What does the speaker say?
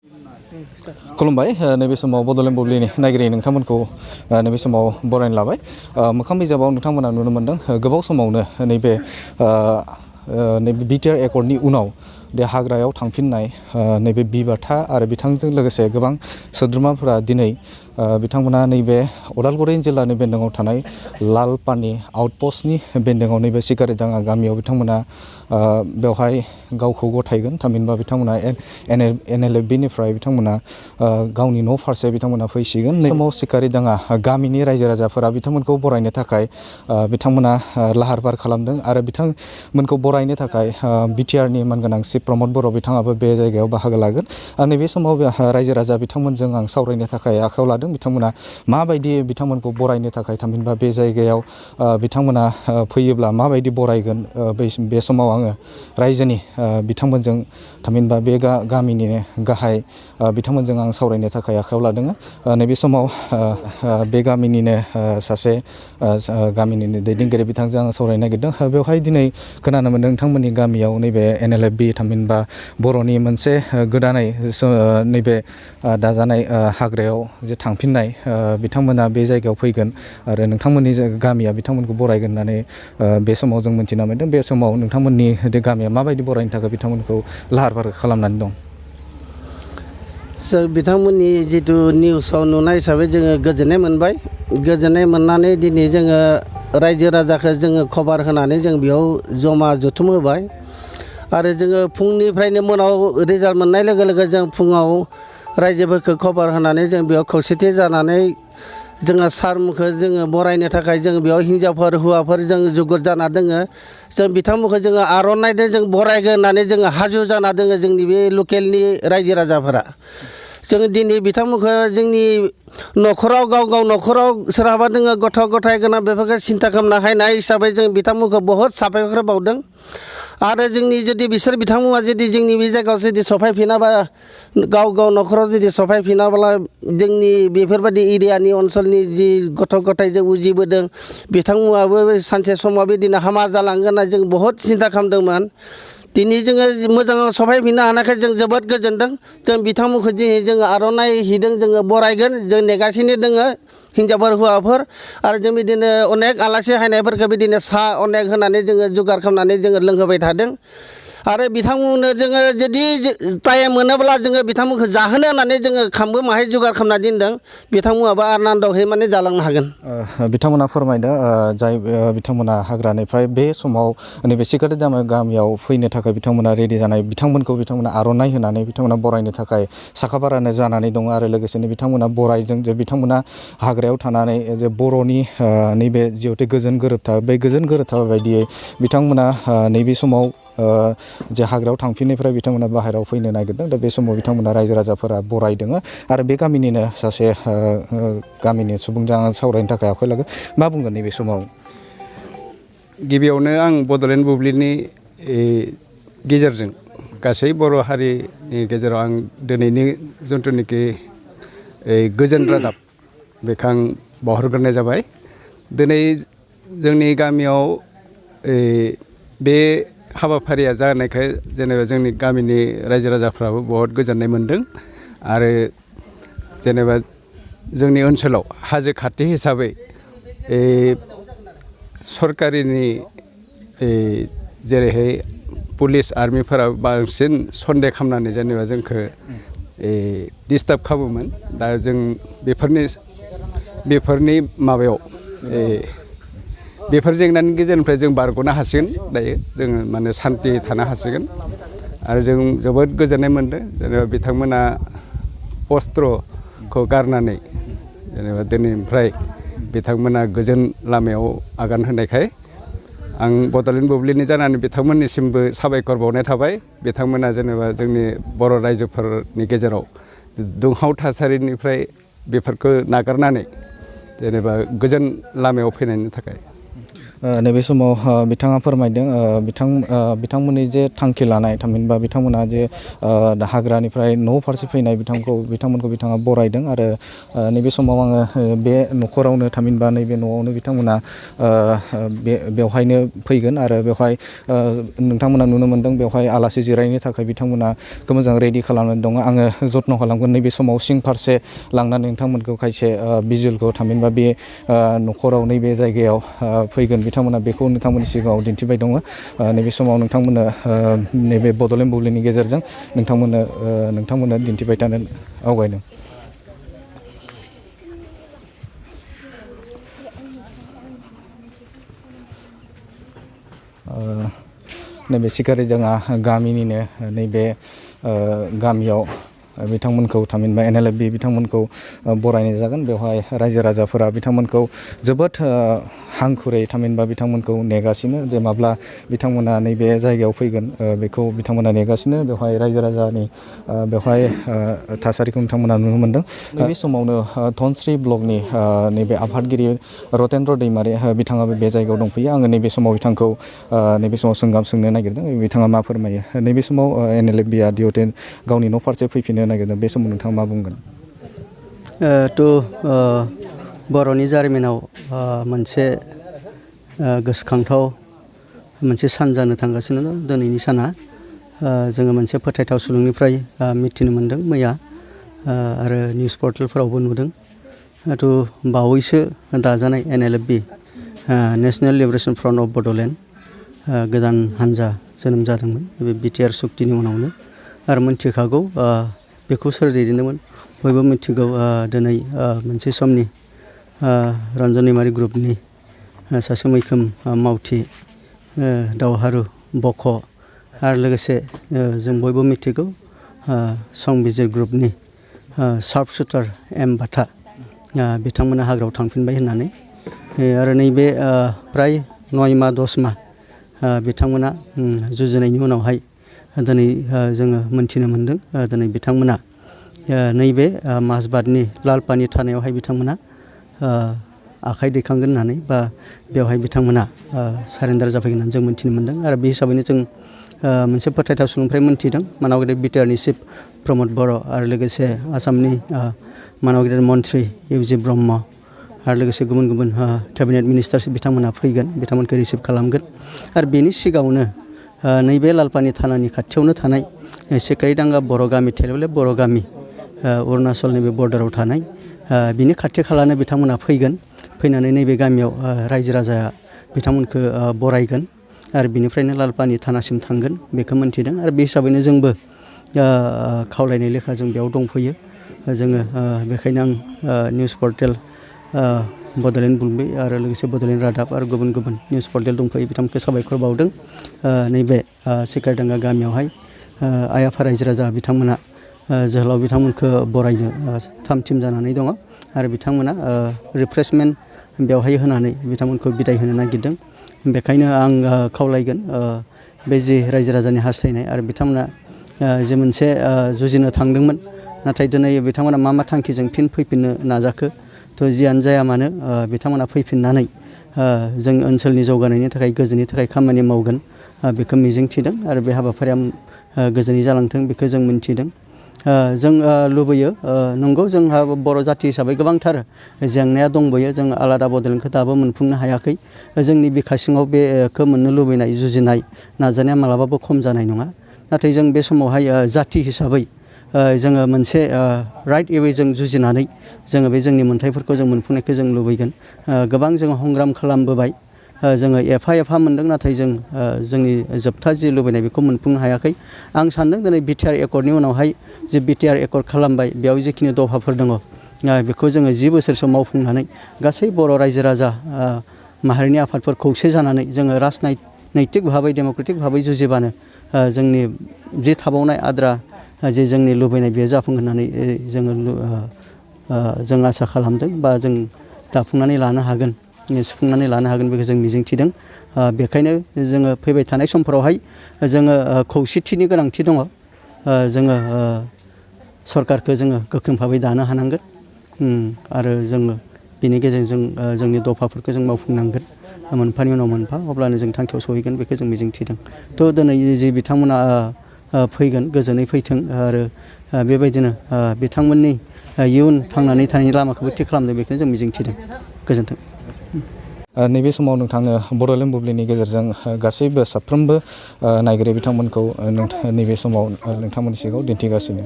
खुलुमबाय नैबे समाव बड'लेण्ड बुब्लिनि नायगिरि नोंथांमोनखौ नैबे समाव बरायनो लाबाय मोखां बिजाबाव नोंथांमोना नुनो मोनदों गोबाव समावनो नैबे बिटिआर एकर्डनि उनाव बे हाग्रायाव थांफिननाय नैबे बिबाथा आरो बिथांजों लोगोसे गोबां सोद्रोमाफोरा दिनै बिथांमोना नैबे उदालगुरि जिल्लानि बेन्दोङाव थानाय लालपानि आउटपस्टनि बेन्दोङाव नैबे सिकारिदाङा गामियाव बिथांमोना बेवहाय गावखौ गथायगोन थामहिनबा बिथांमोना NLFB-निफ्राय बिथांमोना गावनि न' फारसे बिथांमोना फैसिगोन। बे समाव सिकारिदाङा गामिनि रायजो राजाफोरा बिथांमोनखौ बरायनो थाखाय बिथांमोना लाहार फाहार खालामदों आरो बिथांमोनखौ बरायनो थाखाय बिटिआरनि मानगोनां चिफ प्रमद बर' बिथाङाबो बे जायगायाव बाहागो लागोन। नैबे समाव रायजो राजा बिथांमोनजों आं सावरायनो थाखाय आखायाव लादों बिथांमोना माबायदि बिथांमोनखौ बरायनो थाखाय थामहिनबा बे जायगायाव बिथांमोना फैयोब्ला माबायदि बरायगोन बे समाव आङो रायजोनि बिथांमोनजों थामहिनबा बे गामिनिनो गाहाय बिथांमोनजों आं सावरायनो थाखाय आखायाव लादों। नैबे समाव बे गामिनिनो सासे गामिनिनो दैदेनगिरि बिथांजों आं सावरायनो नागिरदों। बेवहाय दिनै खोनानो मोन्दों नोंथांमोननि गामियाव नैबे NLFB थामहिनबा बर'नि मोनसे गोदानै नैबे दाजानाय हाग्रायाव जे थांफिननाय बिथांमोना बे जायगायाव फैगोन आरो नोंथांमोननि गामिया बिथांमोनखौ बरायगोन होननानै बे समाव जों मिन्थिना मोन्दों। बे समाव नोंथांमोननि गामिया माबायदि बरायनो थाखाय बिथांमोनखौ लाहार फाहार खालामनानै दं? बिथांमोननि जितु निउसाव नुनाय हिसाबै जोङो गोजोननाय मोनबाय। गोजोननाय मोननानै दिनै जोङो रायजो राजाखौ जोङो खबर होनानै जों बेयाव जमा जथुम होबाय आरो जोङो फुंनिफ्रायनो मोनाव रिजाल्ट मोननाय लोगो लोगो जों फुङाव रायजोफोरखौ खबर होनानै जों बेयाव खौसेथि जानानै जोङो सारमोनखौ जोङो बरायनो थाखाय जों बेयाव हिन्जावफोर हौवाफोर जों जुगुद जाना दोङो। जों बिथांमोनखौ जोङो आर'नाइजों जों बरायगोन होननानै जोङो हाजु जाना दोङो जोंनि बे लकेलनि रायजो राजाफोरा। जोङो दिनै बिथांमोनखौ जोंनि न'खराव गाव न'खराव सोरहाबा दोङो गथ' गथाय गोनां बेफोरखौ सिन्था खालामना हायनाय हिसाबै जों बिथांमोनखौ बहुद साबायखर बावदों। आरो जोंनि जुदि बिथांमोना जुदि जोंनि बे जायगायाव जुदि सफायफिनाबा गाव न'खराव जुदि सफायफिनाब्ला जोंनि बेफोरबायदि एरियानि ओनसोलनि जि गथ' गथाय जों उजिबोदों बिथांमोनाबो सानसे समाव बिदिनो हामा जालांगोन होनना जों बहुद सिन्था खालामदोंमोन। दिनै जोङो मोजाङाव सफायफिननो हानायखाय जों जोबोद गोजोनदों। जों बिथांमोनखौ दिनै जोङो आर'नाइ हिदों जोङो बरायगोन जों नेगासिनो दोङो हिन्जावफोर हौवाफोर आरो जों बिदिनो अनेक आलासि हायनायफोरखौ बिदिनो साहा अनेक होनानै जोङो जुगार खालामनानै जोङो लोंहोबाय थादों। आरो बिथांमोननो जोङो जुदि टाइम मोनोब्ला जोङो बिथांमोनखौ जाहोनो होननानै जोङो खामबो माहाय जुगार खालामना दोनदों। बिथांमोनाबो आनन्दहै माने जालांनो हागोन। बिथांमोना फोरमायदों जाय बिथांमोना हाग्रानिफ्राय बे समाव नैबे सिकारिदाङा गामियाव फैनो थाखाय बिथांमोना रेडि जानाय बिथांमोना आर'नाइ होनानै बिथांमोना बरायनो थाखाय साखाफारानो जानानै दङ आरो लोगोसेनो बिथांमोना बरायजों जे बिथांमोना हाग्रायाव थानानै जे बर'नि नैबे जिहेथु गोजोन गोरोबथा बे गोजोन गोरोबथा बायदियै बिथांमोना नैबे समाव जे हाग्रायाव थांफिननायनिफ्राय बिथांमोना बाहेरायाव फैनो नागिरदों। दा बे समाव बिथांमोना रायजो राजाफोरा बरायदों आरो बे गामिनिनो सासे गामिनि सुबुंजों आं सावरायनो थाखाय आखायाव लागोन। मा बुंगोन नैबे समाव? गिबियावनो आं बड'लेण्ड बुब्लिनि गेजेरजों गासै बर' हारिनि गेजेराव आं दिनैनि जिथुनिखि गोजोन रादाब बेखौ आं बावहरग्रोनाय जाबाय। दिनै जोंनि गामियाव बे हाबाफारिया जानायखाय जेनेबा जोंनि गामिनि रायजो राजाफ्राबो बहुत गोजोननाय मोनदों आरो जेनेबा जोंनि ओनसोलाव हाजो खाथि हिसाबै सरकारिनि जेरैहाय पुलिस आर्मिफोरा बांसिन सन्देह खालामनानै जेनेबा जोंखौ डिस्टार्ब खालामोमोन। दा जों बेफोरनि माबायाव बेफोर जेंनानि गेजेरनिफ्राय जों बारग'नो हासिगोन। दायो जोङो माने सान्थि थानो हासिगोन आरो जों जोबोद गोजोननाय मोनदों। जेनेबा बिथांमोना अस्त्रखौ गारनानै जेनेबा दिनैनिफ्राय बिथांमोना गोजोन लामायाव आगान होनायखाय आं बड'लेण्ड बुब्लिनि जानानै बिथांमोननिसिमबो साबायखर बावनाय थाबाय। बिथांमोना जेनेबा जोंनि बर' रायजोफोरनि गेजेराव दुंहाव थासारिनिफ्राय बेफोरखौ नागारनानै जेनेबा गोजोन लामायाव फैनायनि थाखाय। नैबे समाव बिथाङा फोरमायदों बिथांमोननि जे थांखि लानाय थामहिनबा बिथांमोना जे हाग्रानिफ्राय न' फारसे फैनाय बिथांमोनखौ बिथाङा बरायदों आरो नैबे समाव आङो बे न'खरावनो थामहिनबा नैबे न'आवनो बिथांमोना बेवहायनो फैगोन आरो बेवहाय नोंथांमोना नुनो मोनदों बेवहाय आलासि जिरायनो थाखाय बिथांमोना मोजां रेडि खालामनानै दङ आङो जथ्न' खालामगोन नैबे समाव सिं फारसे लांनानै नोंथांमोनखौ खायसे बिजुलखौ थामहिनबा बे न'खराव नैबे जायगायाव फैगोन बिथांमोना बेखौ नोंथांमोननि सिगाङाव दिन्थिबाय दङ नैबे समाव नोंथांमोननो नैबे बड'लेण्ड बुब्लिनि गेजेरजों नोंथांमोननो दिन्थिबाय थानो आवगायदों। नैबे सिकारिजाङा गामिनिनो नैबे गामियाव बिथांमोनखौ थामहिनबा NLFB बिथांमोनखौ बरायनाय जागोन बेवहाय रायजो राजाफोरा बिथांमोनखौ जोबोद हांखुरै थामहिनबा बिथांमोनखौ नेगासिनो जे माब्ला बिथांमोना नैबे जायगायाव फैगोन बेखौ बिथांमोना नेगासिनो बेवहाय रायजो राजानि बेवहाय थासारिखौ नोंथांमोना नुनो मोनदों। बे समावनो धनस्रि ब्लकनि नैबे आफादगिरि रतेन्द्र दैमारि बिथाङाबो बे जायगायाव दंफैयो आङो नैबे समाव बिथांखौ नैबे समाव सोंनो नागिरदों बिथाङा मा फोरमायो नैबे समाव NLFBआ दिहथे गावनि न' फारसे फैफिननो नागिरदों बे समाव नोंथाङा मा बुंगोन? बर'नि जारिमिनाव मोनसे गोसोखांथाव मोनसे सान जानो थांगासिनो दं दिनैनि साना जोङो मोनसे फोथायथाव सुलुंनिफ्राय मिथिनो मोनदों मैया आरो निउस पर्टेलफोरावबो नुदों बावैसो दाजानाय NLFB national liberation front of Bodoland गोदान हान्जा जोनोम जादोंमोन बे BTR सुक्तिनि उनावनो आरो मिथिखागौ बेखौ सोर दैदेनदोंमोन बयबो मिथिगौ दिनै मोनसे समनि रन्जन दैमारि ग्रुपनि सासे मैखोम मावथि दावहारु बख' आरो लोगोसे जों बयबो मिथिगौ संबिजिर ग्रुपनि शार्प शुटार M बाथा बिथांमोना हाग्रायाव थांफिनबाय होननानै आरो नैबे प्राय 9 माह 10 माह बिथांमोना जुजिनायनि उनावहाय दिनै जोङो मोनथिनो मोनदों दिनै बिथांमोना नैबे माजबाटनि लालपानि थानायावहाय बिथांमोना आखाइ दैखांगोन होननानै बा बेवहाय बिथांमोना सारेन्डार जाफैगोन होननानै जों मोनथिनो मोनदों आरो बे हिसाबैनो जों मोनसे फोथायथाव सुलुंनिफ्राय मोनथिदों मानाव गेदेर BTRनि चिफ प्रमद बर' आरो लोगोसे आसामनि मानाव गेदेर मन्त्रि UG ब्रह्म आरो लोगोसे गुबुन गुबुन केबिनेट मिनिस्टार्स बिथांमोना फैगोन बिथांमोनखौ रिसिभ खालामगोन आरो बेनि सिगाङावनो नैबे लालपानि थानानि खाथियावनो थानाय सिकारिदांगा बर' गामि थेलेबले बर' गामि अरुणाचलनि बे बर्डाराव थानाय बिनि खाथि खालानो बिथांमोना फैगोन फैनानै नैबे गामियाव रायजो राजाया बिथांमोनखौ बरायगोन आरो बिनिफ्रायनो लालपानि थानासिम थांगोन बेखौ मोनथिदों आरो बे हिसाबैनो जोंबो खावलायनाय लेखा जों बेयाव दंफैयो जोङो बेखायनो आं निउस पर्टेल बड'लेण्ड बुब्लि आरो लोगोसे बड'लेण्ड रादाब आरो गुबुन गुबुन निउस पर्टेल दंफैयो बिथांमोनखौ साबायखर बावदों नैबे सिकारिदांगा गामियावहाय आइ आफा रायजो राजा बिथांमोना जोहोलाव बिथांमोनखौ बरायनो थाम थिम जानानै दङ आरो बिथांमोना रिफ्रेशमेन्ट बेवहाय होनानै बिथांमोनखौ बिदाय होनो नागिरदों बेखायनो आं खावलायगोन बे जि रायजो राजानि हास्थायनाय आरो बिथांमोना जे मोनसे जुजिनो थांदोंमोन नाथाय दिनै बिथांमोना मा थांखिजों फिन फैफिननो नाजाखो थ' जियानो जाया मानो बिथांमोना फैफिननानै जों ओनसोलनि जौगानायनि थाखाय गोजोननि थाखाय खामानि मावगोन बेखौ मिजिंथिदों आरो बे हाबाफारिया गोजोनै जालांथों बेखौ जों मिन्थिदों जों लुबैयो नंगौ जोंहा बर' जाथि हिसाबै गोबांथार जेंनाया दंबोयो जों आलादा बड'लेण्डखौ दाबो मोनफुंनो हायाखै जोंनि बिखा सिङाव बेखौ मोननो लुबैनाय जुजिनाय नाजानाया मालाबाबो खम जानाय नङा नाथाय जों बे समावहाय जाथि हिसाबै जोङो मोनसे राइट एवे जों जुजिनानै जोङो बे जोंनि मोन्थाइफोरखौ जों मोनफुंनायखौ जों लुबैगोन गोबां जोङो हंग्राम खालामबोबाय जोङो एफा मोनदों नाथाय जों जोंनि जोबथा जि लुबैनाय बेखौ मोनफुंनो हायाखै आं सानदों दिनै BTR एकर्डनि उनावहाय जे BTR एकर्ड खालामबाय बेयाव जिखिनि दफाफोर दङ बेखौ जोङो 10 बोसोरसो मावफुंनानै गासै बर' रायजो राजा माहारिनि आफादफोर खौसे जानानै जोङो राजनैतिक भाबै डेम'क्रेटिक भाबै जुजिबानो जोंनि जि थाबावनाय आद्रा जे जोंनि लुबैनाय बेयो जाफुंगोन होननानै जों आसा खालामदों बा जों दाफुंनानै लानो हागोन सुफुंनानै लानो हागोन बेखौ जों मिजिंथिदों बेखायनो जोङो फैबाय थानाय समफोरावहाय जोङो खौसेथिनि गोनांथि दङ जोङो सरकारखौ जोङो गोख्रों भाबै दानो हानांगोन आरो जोङो बेनि गेजेरजों जोंनि दफाफोरखौ जों मावफुंनांगोन मोनफानि उनाव मोनफा अब्लानो जों थांखियाव सहैगोन बेखौ जों मिजिंथिदों। थ' दिनै जि बिथांमोना फैगोन गोजोनै फैथों आरो बेबायदिनो बिथांमोननि इयुन थांनानै थानायनि लामाखौबो थि खालामदों बेखौनो जों मिजिंथिदों। गोजोन्थों। नैबे समाव नोंथाङा बड'लेण्ड बुब्लिनि गेजेरजों गासैबो साफ्रोमबो नायगिरि बिथांमोनखौ नैबे समाव नोंथांमोननि सिगाङाव दिन्थिगासिनो।